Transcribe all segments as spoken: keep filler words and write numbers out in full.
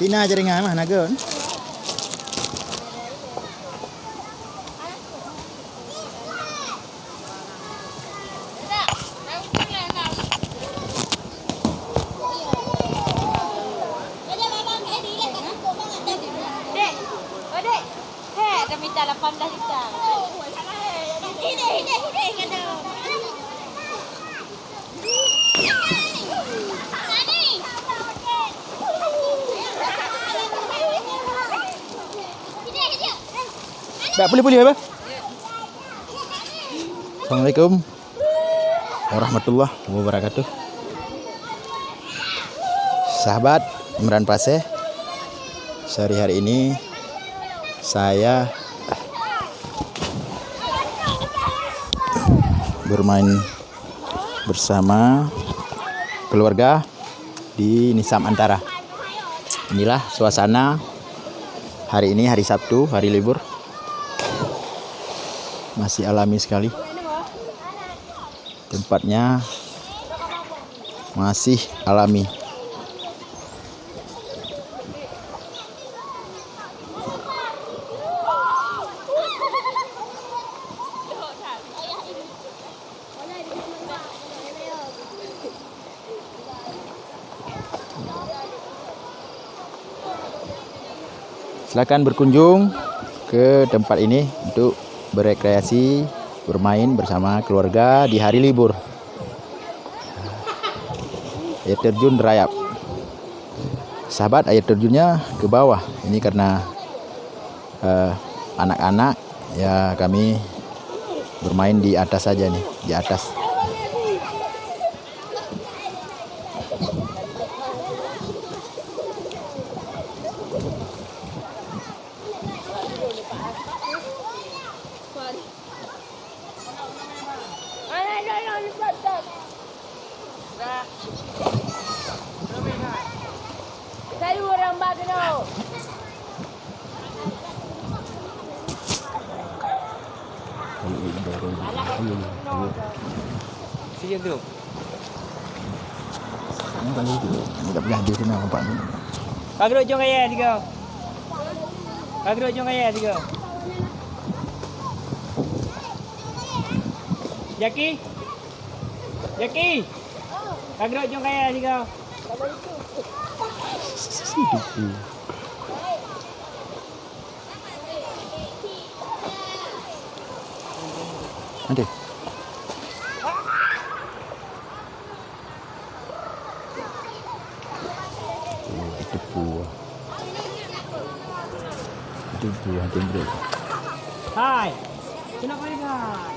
Ina jaringan mah naga. Dek, oh, Dek. Hei, ada minta lapan belas juta. Tak boleh, boleh apa? Assalamualaikum warahmatullahi wabarakatuh. Sahabat Imran Paseh, sehari hari ini saya bermain bersama keluarga di Nisam Antara. Inilah suasana hari ini, hari Sabtu, hari libur. Masih alami sekali. Tempatnya masih alami. Silakan berkunjung ke tempat ini untuk berekreasi, bermain bersama keluarga di hari libur. Air terjun Rayap. Sahabat, air terjunnya ke bawah. Ini karena, eh, anak-anak, ya, kami bermain di atas saja nih, di atas. Sayur rambak kena. Sini tu. Ini tak boleh tu. Ini tak boleh habis kena nampak ni. Ka geudok jong kayèe sigoe. Ka geudok jong kayèe sigoe. Jaki. Jaki. Ka geudok jong kayèe sigoe. Aduh. Oh, itu pu. Itu pu, hantu yang berat. Hai. Kenapa ni, hai?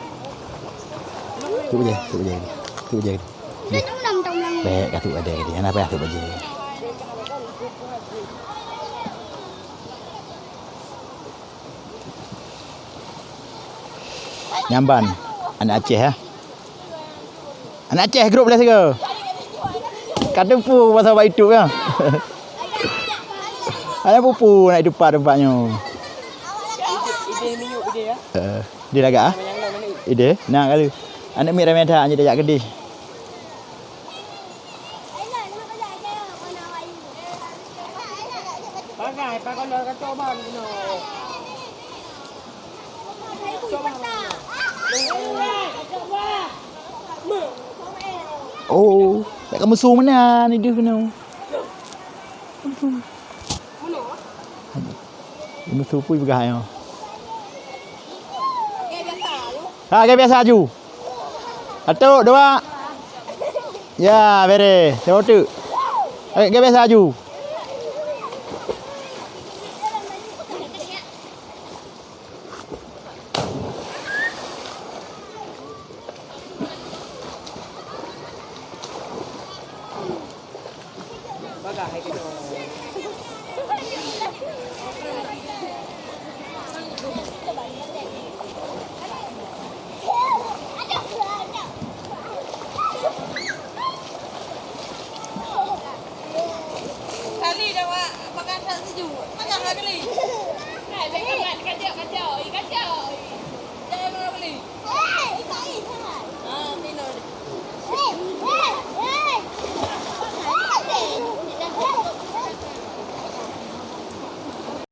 Tu je, tu je. Tu je. Dia tu enam tahun yang Baik, katu ada dia. Kenapa aku baca? Nyamban, anak Aceh, ya. Anak Aceh grup lah siga. Ka teupeu pasal bak YouTube, ya. Ada pupu nak tempat tempatnya. Eh, dia lagak, ah? Ide. Nah, kali. Anak mik ramai dah, hanya dah jak kedih. Pakai, pakai lah kacau ban kena. Oh, tak kamu suruh mana ni dia kena? Ini supu juga ayo. Ha, kayak biasa aju. Satu, dua. Ya, beres. Coba tu. Kayak biasa aju. Kali dah, Wak, makan tak sejuk. Makan lah kali. Hai, makan, kacau, kacau, kacau.